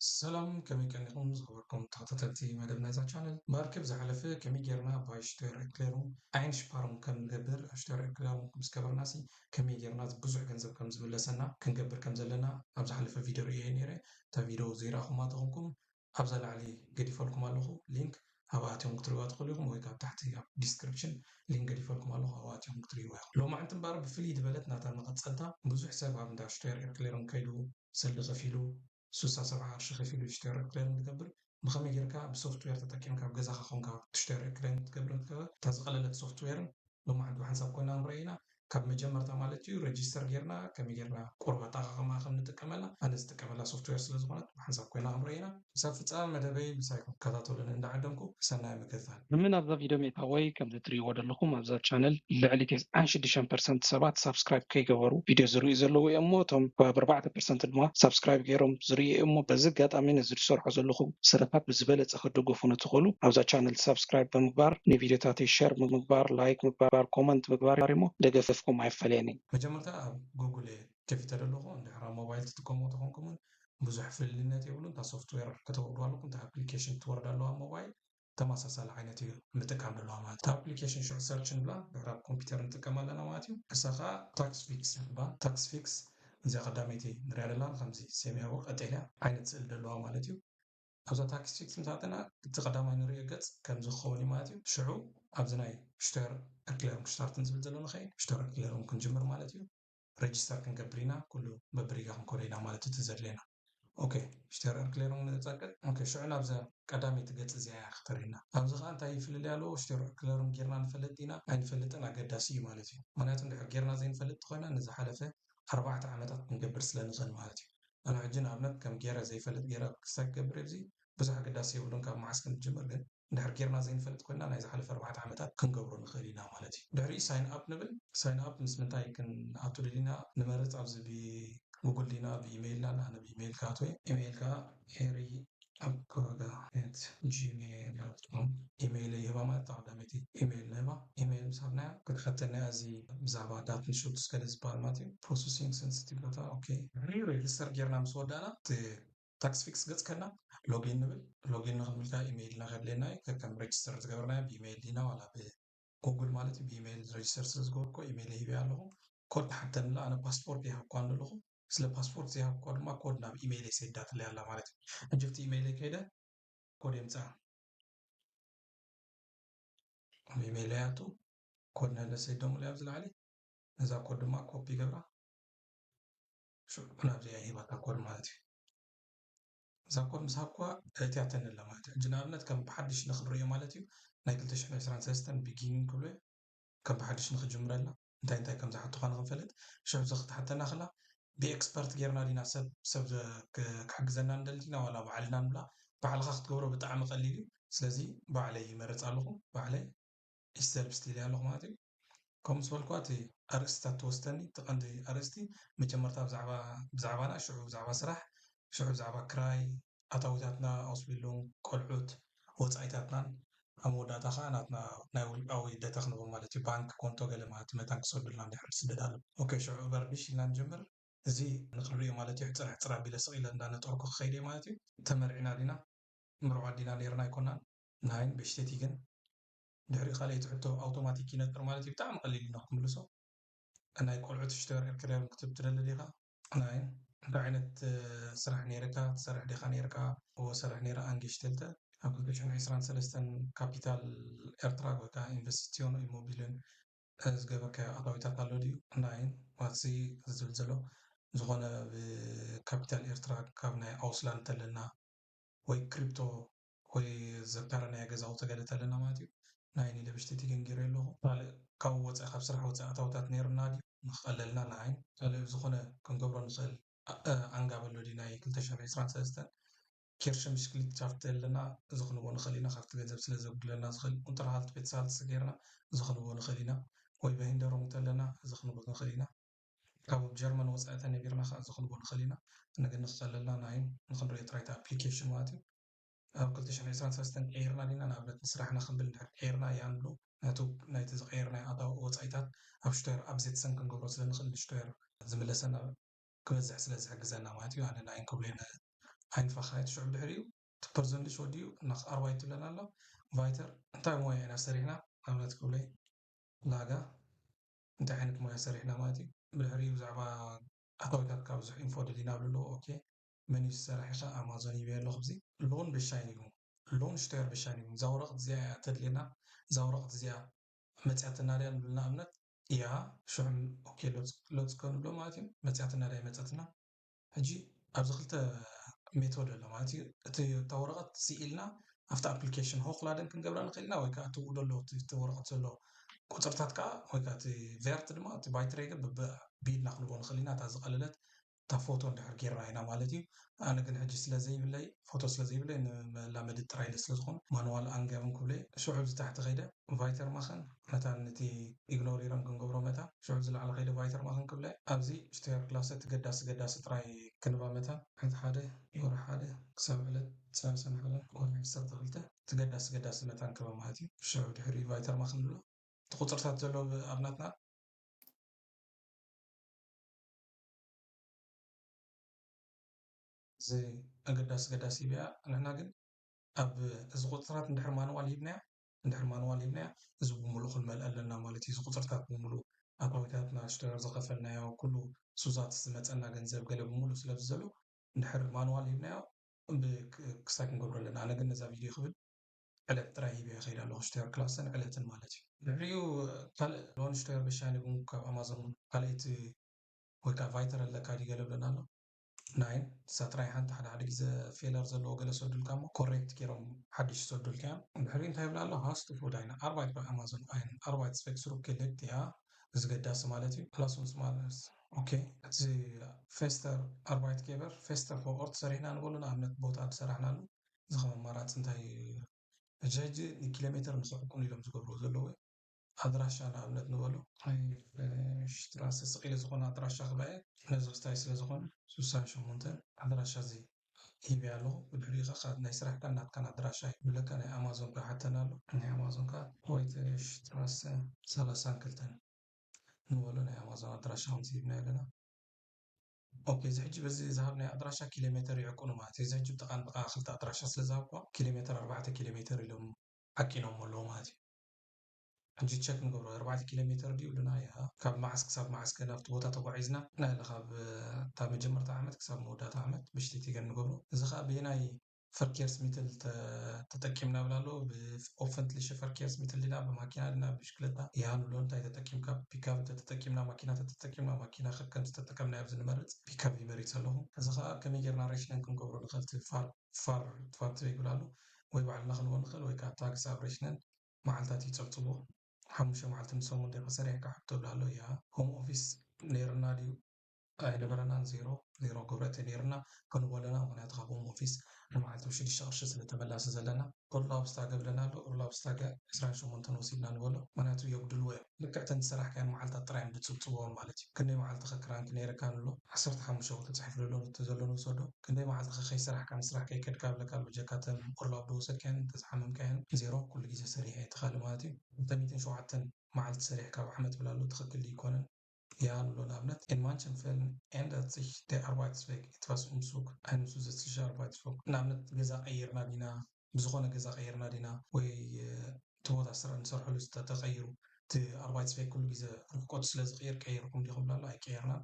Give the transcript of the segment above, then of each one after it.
ሰላም፣ ከመይ ቀኒኹም ዝኸበርኩም ተኸታተልቲ መደብ ናይዛ ቻነል? ባርክ ብዝሓለፈ ከመይ ጌርና ባይ ሽቶየር ኤርክሌሩም ኣይንሽፓሩም ከም ንገብር፣ ሽቶየር ኤርክሌሩም ምስ ገበርናሲ ከመይ ጌርና ብዙሕ ገንዘብ ከም ዝምለሰና ክንገብር ከም ዘለና ኣብ ዝሓለፈ ቪድዮ ርእየ ነይረ። እታ ቪድዮ ዘይረኣኹማ ተኾንኩም ኣብዛ ላዕሊ ገዲፈልኩም ኣለኹ ሊንክ፣ ኣብኣ ኣትዮም ክትሪእዋ ትኽእሉ ኢኹም፣ ወይ ካብ ታሕቲ ኣብ ዲስክሪፕሽን ሊንክ ገዲፈልኩም ኣለኹ፣ ኣብኣ ኣትዮም ክትሪእዋ ኢኹም። ሎማዕንቲ እምበኣር ብፍልይ ዝበለት ናታ መቐጸልታ ብዙሕ ሰብ ኣብ እንዳ ሽቶየር ኤርክሌሩም ከይዱ ሰልዲ ከፊሉ ሱሳ ሰብዓ ቅርሺ ከፊሉ ሽቶየር ኤርክሌሩም ዝገብር ብኸመይ ጌርካ ብሶፍትዌር ተጠቂምካ ኣብ ገዛኻ ኮንካ ሽቶየር ኤርክሌሩም ትገብር እንትከበ እታ ዝቐለለት ሶፍትዌርን ሎማዕንቲ ብሓንሳብ ኮይና ንረኢና ካብ መጀመርታ ማለት እዩ ረጂስተር ጌርና ከመይ ጌርና ቁሩብ ኣጠቃቕማ ከም ንጥቀመላ ኣነ ዝጥቀመላ ሶፍትዌር ስለ ዝኾነት ብሓንሳብ ኮይና ክንረኢና ክሳብ ፍጻመ መደበይ ምሳይ ክትከታተሉኒ እንዳዓደምኩ ሰናይ ምክትታል። ምን ኣብዛ ቪድዮ ምእታወይ ከም ትሪእዎ ዘለኹም ኣብዛ ቻነል ልዕሊ ተስዓን ሽዱሽተን ፐርሰንት ሰባት ሳብስክራይብ ከይገበሩ ቪድዮ ዝርእዩ ዘለዉ እዮም እሞ እቶም ኣርባዕተ ፐርሰንት ድማ ሳብስክራይብ ገይሮም ዝርእዩ እዮም እሞ በዚ ኣጋጣሚ ነዚ ዝሰርሖ ዘለኹ ስራሓት ብዝበለፀ ክትድግፉ ንትኽእሉ ኣብዛ ቻነል ሳብስክራይብ ብምግባር ንቪድዮታተይ ሸር ብምግባር ላይክ ምግባር ኮመንት ምግባር እሞ ደገፍኩም ኣይፈለየኒ። መጀመርታ ኣብ ጉግል እየ ከፊተ ዘለኹ። እንድሕር ኣብ ሞባይል ትጥቀሙ ተኾንኩም እውን ብዙሕ ፍልልነት የብሉን። እታ ሶፍትዌር ከተወርዱ ኣለኩም፣ እታ ኣፕሊኬሽን ትወርድ ኣለዋ ኣብ ሞባይል ተመሳሳሊ ዓይነት እዩ ምጥቃም ዘለዋ ማለት እዩ። እታ ኣፕሊኬሽን ሽዑ ሰርች ንብላ ድሕሪ ኣብ ኮምፒውተር ንጥቀም ኣለና ማለት እዩ። እሳ ከዓ ታክስ ፊክስ ንባ ታክስ ፊክስ እዚኣ ቀዳመይቲ ንሪያ ዘለና ከምዚ ሰማያዊ ቀጠልያ ዓይነት ስእሊ ዘለዋ ማለት እዩ። ኣብዛ ታክስ ፊክስ ምስ ኣተና እቲ ቀዳማይ ንሪኦ ገጽ ከምዚ ክኸውን እዩ ማለት እዩ። ሽዑ ኣብዚ ናይ ሽቶየር ኤርክሌሩም ክሽታርትን ዝብል ዘሎ ንኸይድ ሽቶየር ኤርክሌሩም ክንጅምር ማለት እዩ። ረጅስተር ክንገብር ኢና ኩሉ በብሪጋ ክንኮዶ ኢና ማለት እቲ ዘድለየና። ኦኬ ሽቶየር ኤርክሌሩም ንጸቅጥ። ኦኬ ሽዑ ናብዛ ቀዳመይቲ ገጽ እዚኣ እያ ክተሪና። ኣብዚ ከዓ እንታይ ፍልልይ ኣለዎ? ሽቶየር ኤርክሌሩም ጌርና ንፈልጥ ኢና ኣይንፈልጥን ኣገዳሲ እዩ ማለት እዩ። ምክንያቱ እንድሕር ጌርና ዘይንፈልጥ ተኮይና ንዝሓለፈ ኣርባዕተ ዓመታት ክንገብር ስለ ንኽእል ማለት እዩ። ኣነ ሕጂ ንኣብነት ከም ገይረ ዘይፈልጥ ገይረ ክሳብ ክገብር ኣብዚ ብዙሕ ኣገዳሲ የብሉን ካብ መዓስ ከም ዝጅምር፣ ግን እንድሕር ጌርና ዘይንፈልጥ ኮይና ናይ ዝሓለፈ ኣርባዕተ ዓመታት ክንገብሮ ንኽእል ኢና ማለት እዩ። ድሕሪ ሳይን ኣፕ ንብል። ሳይን ኣፕ ምስ ምንታይ ክንኣቱ ደሊና ንመርጽ። ኣብዚ ብጉግል ዲና ብኢሜይል ና ኣነ ብኢሜይል ክኣትወ። ኢሜይል ከዓ ኤሪ ኣብ ከዋጋ ጂሜል ኢሜይል ይህባ ማለት እታ ቀዳመይቲ ኢሜይል ንህባ። ኢሜይል ምስ ሃብናያ ክትሓተና እዚ ብዛዕባ ዳት ንሹት ስከለ ዝበሃል ማለት እዩ። ፕሮሰሲንግ ሰንስቲቭ ዳታ። ኦኬ ድሕሪ ሬጅስተር ጌርና ምስ ወዳእና ታክስ ፊክስ ገጽ ከና ሎጊን ንብል። ሎጊን ንክንብል ከዓ ኢሜይልና ከድልየና እዩ። ከከም ሬጅስተር ዝገበርናዮ ብኢሜይል ዲና ዋላ ብጉግል ማለት እዩ። ብኢሜይል ሬጅስተር ስለ ዝገበርኩ ኢሜይል ሂበያ ኣለኹ። ኮድ ትሓተኒ ኣላ። ኣነ ፓስፖርት ይሃብኳ ኣለኹ። ስለ ፓስፖርት ዘይሃብኳ ድማ ኮድ ናብ ኢሜይለይ ሰይዳትለይ ኣላ ማለት እዩ። ሕጂ ኣብቲ ኢሜይለይ ከይደ ኮድ የምፅኣ። ኣብ ኢሜይለይ ኣቱ ኮድ ነለ ሰይዶምለይ ኣብዚ ላዕሊ። ነዛ ኮድ ድማ ኮፒ ገብራ ሽዑ ናብዚኣ ሂባታ ኮድ ማለት እዩ። እዛ ኮድ ምስ ሃብኳ እትያተኒ ኣላ ማለት እዩ። ሕጂ ንኣብነት ከም ብሓድሽ ንክንርእዮ ማለት እዩ ናይ ክልተ ሽሕን ዕስራን ሰለስተን ቢጊኒንግ ክብሎ እዩ። ከም ብሓድሽ ንክጅምረልና እንታይ እንታይ ከም ዝሓቱካ ንክንፈልጥ ሽዑ እዚ ክትሓተና ክላ ብኤክስፐርት ጌርና ዲና ሰብ ሰብ ዘ- ክ- ክሕግዘና ንደሊ ዲና ዋላ ባዕልና ንብላ። ባዕልካ ክትገብሮ ብጣዕሚ ቀሊል እዩ። ስለዚ ባዕለይ ይመርፅ ኣለኹ። ባዕለይ ይሰልፍ ስቲል ኣለኹ ማለት እዩ። ከምኡ ምስ በልኳ እቲ ኣርእስታት ትወስተኒ። እቲ ቀንዲ ኣርእስቲ መጀመርታ ብዛዕባ ብዛዕባና ሽዑ ብዛዕባ ስራሕ ሽዑ ብዛዕባ ክራይ ኣታዊታትና ኣውስቢሉን ቆልዑት ወፃኢታትናን ኣብ መወዳእታ ከዓ ናትና ናይ ውልቃዊ ደተ ክንቦ ማለት እዩ። ባንክ ኮንቶ ገለ ማለት እዩ። መታን ክሰዱልና እንድሕር ስደድ ኣሎ። ኦኬ ሽዑ በርዲሽ ኢልና ንጀምር። እዚ ንክንሪኦ ማለት እዩ። ሕፅር ሕፅር ኣቢለ ስቕ ኢለ እንዳነጠርኩ ክኸይድ እየ ማለት እዩ። ተመርዒና ዲና ምርዖ ኣዲና ነይርና ኣይኮናን። ናይን በሽተቲ ግን ድሕሪ ካልኣይቲ ሕቶ ኣውቶማቲክ ይነጥር ማለት እዩ። ብጣዕሚ ቀሊል እዩ ክትምልሶ። ናይ ቆልዑት ሽተር ኤርትራውያን ክትብ ትደሊ ዲኻ? ናይን እንታይ ዓይነት ስራሕ ነይርካ? ትሰርሕ ዲኻ ነይርካ? እዎ ሰርሕ ነይረ። ኣንጌሽቴልተ ኣብ ክልተ ሽሕን ዕስራን ሰለስተን ካፒታል ኤርትራ ወይ ከዓ ኢንቨስቲዮን ኢሞቢልን ዝገበርካዮ ኣታዊታት ኣሎ ድዩ? ናይን ዋትሲ ዝብል ዘሎ ዝኾነ ብካፒታል ኤርትራ ካብ ናይ ኣውስላንድ ተለና ወይ ክሪፕቶ ወይ ዘካረ ናይ ገዛውቲ ገለ ተለና ማለት እዩ። ናይ ንደብሽቲ ትግንጊረ ኣለኹ። ካልእ ካብኡ ወፃኢ ካብ ስራሕ ወፃኢ ኣታውታት ነይርና ድዩ ንክቐለልና ንዓይ ካልእ ዝኾነ ክንገብሮ ንኽእል ኣንጋብ ኣሎ ድዩ? ናይ ክልተ ሽሕን ዕስራን ሰለስተን ኬርሸ ምሽክሊት ቻፍት ተለና እዚ ክንቦ ንኽእል ኢና። ካብቲ ገንዘብ ስለ ዘጉድለና ዝኽእል ቁንጥር ሃልት ቤት ሳልት ስጌርና እዚ ክንቦ ንኽእል ኢና። ወይ በሂንደሮም ተለና እዚ ክንቦ ንኽእል ኢና። ካብ ኣብ ጀርመን ወፃኢ ተነቢርና ከዓ እዚ ክንቦ ንኽእል ኢና። ንግን ንክቐለልና ናይን ንክንሪኦ ጥራይ እቲ ኣፕሊኬሽን ማለት እዩ። ኣብ ክልተ ሽሕን ዕስራን ሰለስተን ቀይርና ዲና ንኣብነት ንስራሕና ክንብል እንድሕር ቀይርና እያ ንብሎ ናይቲ ናይቲ ዝቀየርናዮ ኣታዊ ወፃኢታት ኣብ ሽቶየር ኣብ ዜትሰን ክንገብሮ ስለ ንኽእል ንሽቶየር ዝምለሰና ክበዝሕ ስለ ዝሕግዘና ማለት እዩ። ኣነ ናይን ክብሎ እየ ኣይንፋኻየት ሽዑ ድሕሪኡ እቲ ፐርሰንትሽ ወዲኡ እና ኣርባይት ትብለና ኣሎ። ቫይተር እንታይ ሞያ ኢና ሰሪሕና ኣብነት ክብለይ ላጋ እንታይ ዓይነት ሞያ ሰሪሕና ማለት እዩ። ብድሕሪኡ ብዛዕባ ኣታዊታት ካብ ብዙሕ ኢንፎ ደሊና ብልዎ ኦኬ መን እዩ ዝሰርሕ ኢኻ ኣማዞን ይበ ኣለኹ። እዚ ሎን ብሻይን እዩ ሎን ሽተር ብሻይን እዩ። እዛ ወረቐት እዚኣ እያ ተድልየና። እዛ ወረቐት እዚኣ መፅያትና ድያ ንብል ንኣብነት እያ ሽሕም ኦኬ ሎፅኮ ንብሎ ማለት እዩ። መፅያትና ድያ መፀትና። ሕጂ ኣብዚ ክልተ ሜቶድ ኣሎ ማለት እዩ። እቲ እታ ወረቐት ስኢልና ኣብቲ ኣፕሊኬሽን ሆክላደን ክንገብራ ንኽእል ኢና ወይ ከዓ እቲ ደሎ እቲ ወረቐት ዘሎ ቁፅርታት ከዓ ወይ ከዓ እቲ ቬርት ድማ እቲ ባይትሬገ ብኢድና ክንቦ ንኽእል ኢና። እታ ዝቐለለት እታ ፎቶ እንድሕር ጌርና ኢና ማለት እዩ። ኣነ ግን ሕጂ ስለ ዘይብለይ ፎቶ ስለ ዘይብለይ ንመላመዲ ጥራይ ኢለ ስለ ዝኾነ ማንዋል ኣንገርን ክብለይ ሽዑ ዝታሕቲ ከይደ ቫይተር ማኸን መታን ነቲ ኢግኖር ኢሮም ክንገብሮ መታን ሽዑ ዝለዓለ ከይደ ቫይተር ማኸን ክብለ ኣብዚ ሽተር ክላሰ እቲ ገዳሲ ገዳሲ ጥራይ ክንባ መታን ሕንቲ ሓደ ወርሒ ሓደ ክሳብ ዕለት ሰላሳን ሓደ ወርሒ ዓሰርተ ክልተ እቲ ገዳሲ ገዳሲ መታን ክባ ማለት እዩ። ሽዑ ድሕሪ ቫይተር ማኸን ንብሎ እቲ ቁፅርታት ዘሎ ኣብናትና እዚ ኣገዳሲ ገዳሲ ይብያ ንሕና ግን ኣብ እዚ ቁፅርታት እንድሕር ማንዋል ሂብናያ እንድሕር ማንዋል ሂብናያ እዚ ብምሉእ ክንመልእ ኣለና ማለት እዩ። እዚ ቁፅርታት ብምሉእ ኣታዊታትና ሽተር ዝኸፈልናዮ ኩሉ ሱዛት ዝመፀና ገንዘብ ገለ ብምሉእ ስለዚ ዘሎ እንድሕር ማንዋል ሂብናዮ ክሳይ ክንገብሮ ኣለና። ኣነ ግን ነዛ ቪድዮ ክብል ዕለት ጥራይ ሂበ ይኸይድ ኣለኹ ሽተር ክላሰን ዕለትን ማለት እዩ። ድሕሪኡ ካልእ ሎን ሽተር በሻኒ እውን ካብ ኣማዞን ካልኣይቲ ወይ ከዓ ቫይተር ኣለካ ድዩ ገለ ብለና ኣሎ። ናይን እሳ ጥራይ ሓንቲ ሓደ ሓደ ግዜ ፌለር ዘለዎ ገለ ሰዱልካ እሞ ኮሬክት ገይሮም ሓድሽ ሰዱልካ እዮም። ድሕሪ እንታይ ይብላ ኣሎ ሃስቱ ፉድ ኣይነ ኣርባይት ባይ ኣማዞን ኣይን ኣርባይት ስፔክስሩ ክልት እያ እዚ ገዳሲ ማለት እዩ። ፕላስ ኦኬ እቲ ፌስተር ኣርባይት ኬበር ፌስተር ፎር ኦርት ሰሪሕና ንበሉ ንኣብነት ቦታ ዝሰራሕናሉ እዚ ከም ኣማራፂ እንታይ ሕጂ ሕጂ ንኪሎ ሜትር ንክሕቁን ኢሎም ዝገብርዎ ዘለዉ ኣድራሻ ንኣብነት ንበሎ ሽትራሰ ስቕ ኢለ ዝኾነ ኣድራሻ ክበአ ነዚ ክስታይ ስለ ዝኾነ ስሳን ሸሞንተን ኣድራሻ እዚ ሂበ ኣለኹ። ብድሕሪኡ ከዓ ናይ ስራሕካን ናትካን ኣድራሻ ይብለካ። ናይ ኣማዞን ክሓተና ኣሎ። ናይ ኣማዞን ከዓ ወይተ ሽትራሰ ሰላሳን ክልተን ንበሎ ናይ ኣማዞን ኣድራሻ ከምዚ ሂብና ኣለና። ኦኬ እዚ ሕጂ በዚ ዝሃብናዮ ኣድራሻ ኪሎ ሜትር ይዕቁኑ ማለት እዩ። እዚ ሕጂ ብጥቓን ጥቓ ክልተ ኣድራሻ ስለ ዝሃብኳ ኪሎ ሜትር ኣርባዕተ ኪሎ ሜትር ኢሎም ዓቂኖም ኣለዉ ማለት እዩ። ሕጂ ቸክ ንገብሮ ኣርባዕተ ኪሎ ሜትር ድዩ ኢሉና ያ ካብ መዓስ ክሳብ መዓስ ከ ናብቲ ቦታ ተጓዒዝና ናይ ካብ እታ መጀመርታ ዓመት ክሳብ መወዳእታ ዓመት ብሽቲ ቲገን ንገብሮ። እዚ ከዓ በየናይ ፈርኬርስ ሚትል ተጠቂምና ብላ ኣሎ ብኦፈንትሊ ፈርኬርስ ሚትል ዲና ብማኪና ዲና ብሽክለታ ይሃሉ ኣሎ እንታይ ተጠቂምካ ፒካብ እንተተጠቂምና ማኪና ተተጠቂምና ማኪና ከከም ዝተጠቀምና ኣብዚ ንመርፅ ፒካብ ይመሪፅ ኣለኹ። እዚ ከዓ ከመይ ጌርና ሬሽነን ክንገብሮ ንኽእል ፋር ፋር ትፋት ይብል ኣሎ ወይ ባዕልና ክንቦ ንኽእል ወይ ከዓ ታክስ ኣብ ሬሽነን መዓልታት ይፀብፅቦ ሓሙሽተ መዓልቲ ንሰሙን ዲኻ ሰሪሕካ ሕቶ ኣሎ እያ ሆም ኦፊስ ነይርና ድዩ ኣይነበረናን ዜሮ ዜሮ ክብረት ነይርና ክንቦ ኣለና ምክንያቱ ካብ ሆም ኦፊስ ንመዓልቲ ሽዱሽተ ቅርሺ ስለተመላሲ ዘለና ኦርላብስታ ገብለና ኣሎ ኦርላብስታ ዕስራን ሸሞንተን ወሲድና ንበሎ ምክንያቱ የጉድልዎ እዮም ልክዕተን ዝሰራሕካየን መዓልታት ጥራይ እዮም ዝፅብፅብዎም ማለት እዩ ክንደይ መዓልቲ ከክራንክ ነይርካ ንብሎ ዓሰርተ ሓሙሽተ ተፃሒፉ ዘሎ እቲ ዘሎ ንውሰዶ ክንደይ መዓልቲ ከከይሰራሕካ ምስራሕ ከይከድካ ብለካ ኣሎ ጀካተን ቁርባብ ዶ ወሰድካየን ተዝሓመምካየን ዜሮ ኩሉ ግዜ ሰሪሐ እየ ተኻሊ ማለት እዩ ክልተ ሚእትን ሸውዓተን መዓልቲ ሰሪሕካ ኣብ ዓመት ብላሉ ትኽክል ይኮነን ያ ንብሎ ንኣብነት in manchen Fällen ändert sich der Arbeitsweg etwas im Zug einem zusätzliche Arbeitsweg ንኣብነት ገዛ ቀይርና ዲና ብዝኾነ ገዛ ቀይርና ዲና ወይ እቲ ቦታ ስራሕ ንሰርሐሉ ዝተተቀይሩ እቲ ኣርባይት ስፌክ ኩሉ ግዜ ርሕቆት ስለ ዝቅየር ቀይርኩም ዲኹም ላሉ ኣይቀየርናን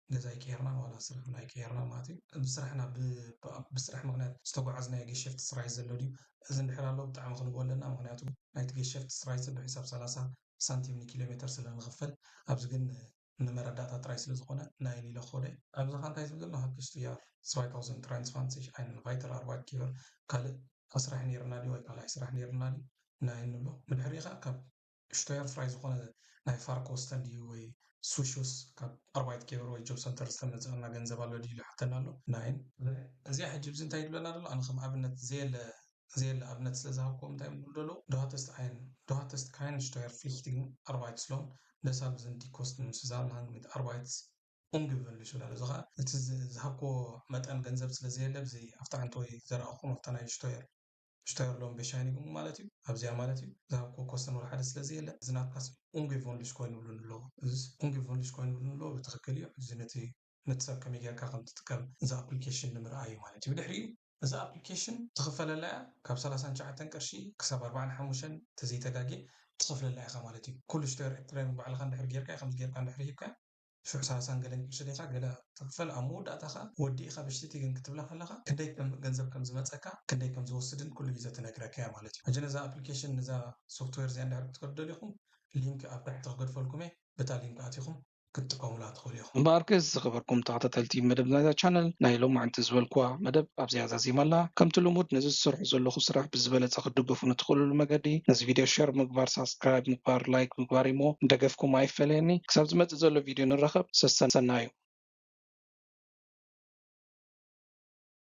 ገዛ ኣይቀየርናን ዋላ ስራሕና ኣይቀየርናን ማለት እዩ ብስራሕና ብስራሕ ምክንያት ዝተጓዓዝናዮ ገሸፍቲ ስራይ ዘሎ ድዩ እዚ እንድሕር ኣሎ ብጣዕሚ ክንብዎ ኣለና ምክንያቱ ናይቲ ገሸፍቲ ስራይ ብሒሳብ ሰላሳ ሳንቲም ንኪሎ ሜትር ስለ ንኽፈል ኣብዚ ግን ንመረዳእታ ጥራይ ስለ ዝኾነ ናይን ኢለ ክኸዶ እየ። ኣብዚ ኸ እንታይ ዝብል ዘሎ ሃብተስቱ ያር zweitausend dreiundzwanzig ein weiterer Arbeitgeber ካልእ ስራሕ ነይርና ድዩ ወይ ካልኣይ ስራሕ ነይርና ድዩ ናይን ንብሎ። ብድሕሪኡ ኸዓ ካብ ሽቶየር ፍራይ ዝኾነ ናይ ፋር ኮስተን ድዩ ወይ ሱሹስ ካብ ኣርባይት ኬበር ወይ ጆብ ሰንተር ዝተመፀና ገንዘብ ኣሎ ድዩ ይሓተና ኣሎ ናይን። እዚኣ ሕጂ ብዚ እንታይ ይብለና ዘሎ ኣነ ከም ኣብነት ዘየለ ዘየለ ኣብነት ስለ ዝሃብኩም እንታይ ምብል ዘሎ du hattest ein du hattest keinen Steuerpflichtigen Arbeitslohn deshalb sind die Kosten im Zusammenhang mit Arbeits ungewöhnlich ይብላል እዚ ከዓ እቲ ዝሃብኮ መጠን ገንዘብ ስለ ዘየለ ብዚ ኣብታ ሓንቲ ወይ ዘረኣኹም ኣብታ ናይ ሽቶየር ሽቶየር ሎም በሻይኒጉም ማለት እዩ ኣብዚኣ ማለት እዩ ዝሃብኮ ኮስተን ወላ ሓደ ስለ ዘየለ እዚ ናትካስ ungewöhnlich ኮይኑ ብሉን ኣለዎ እዚ ungewöhnlich ኮይኑ ብሉን ኣለዎ ብትኽክል እዩ እዚ ነቲ ነቲ ሰብ ከመይ ጌርካ ከም ትጥቀም እዚ ኣፕሊኬሽን ንምርኣይ እዩ ማለት እዩ ብድሕሪኡ እዛ ኣፕሊኬሽን ትኽፈለላ እያ ካብ ሰላሳን ትሽዓተን ቅርሺ ክሳብ ኣርባዓን ሓሙሽተን ተዘይተጋጌ ትኸፍለላ ኢኻ ማለት እዩ። ኩሉ ሽቶ ኤርትራዊ ባዕልኻ እንድሕር ጌርካ ከምዚ ጌርካ እንድሕር ሂብካ ሽዑ ሰላሳን ገለን ቅርሺ ዲኻ ገለ ትኽፈል። ኣብ መወዳእታ ኸዓ ወዲእኻ ብሽቲ ግን ክትብላ ከለኻ ክንደይ ከም ገንዘብ ከም ዝመፀካ ክንደይ ከም ዝወስድን ኩሉ ግዜ ትነግረካ እያ ማለት እዩ። ሕጂ ነዛ ኣፕሊኬሽን ነዛ ሶፍትዌር እዚኣ እንድሕር ክትከዱ ደሊኹም ሊንክ ኣብ ታሕቲ ክገድፈልኩም እየ። በታ ሊንክ ኣቲኹም ክትጥቀሙላ ትኽእሉ ኢኹም። እምበኣርከስ ዝኸበርኩም ተኸታተልቲ መደብ ናይዛ ቻነል ናይ ሎማዕንቲ ዝበልኩዋ መደብ ኣብዚኣ ዛዚማ ኣላ። ከምቲ ልሙድ ነዚ ዝሰርሑ ዘለኹ ስራሕ ብዝበለጸ ክትድግፉ ንትኽእሉሉ መገዲ ነዚ ቪድዮ ሸር ምግባር፣ ሳብስክራይብ ምግባር፣ ላይክ ምግባር እሞ ደገፍኩም ኣይፈለየኒ። ክሳብ ዝመጽእ ዘሎ ቪድዮ ንራኸብ። ሰሰናዩ።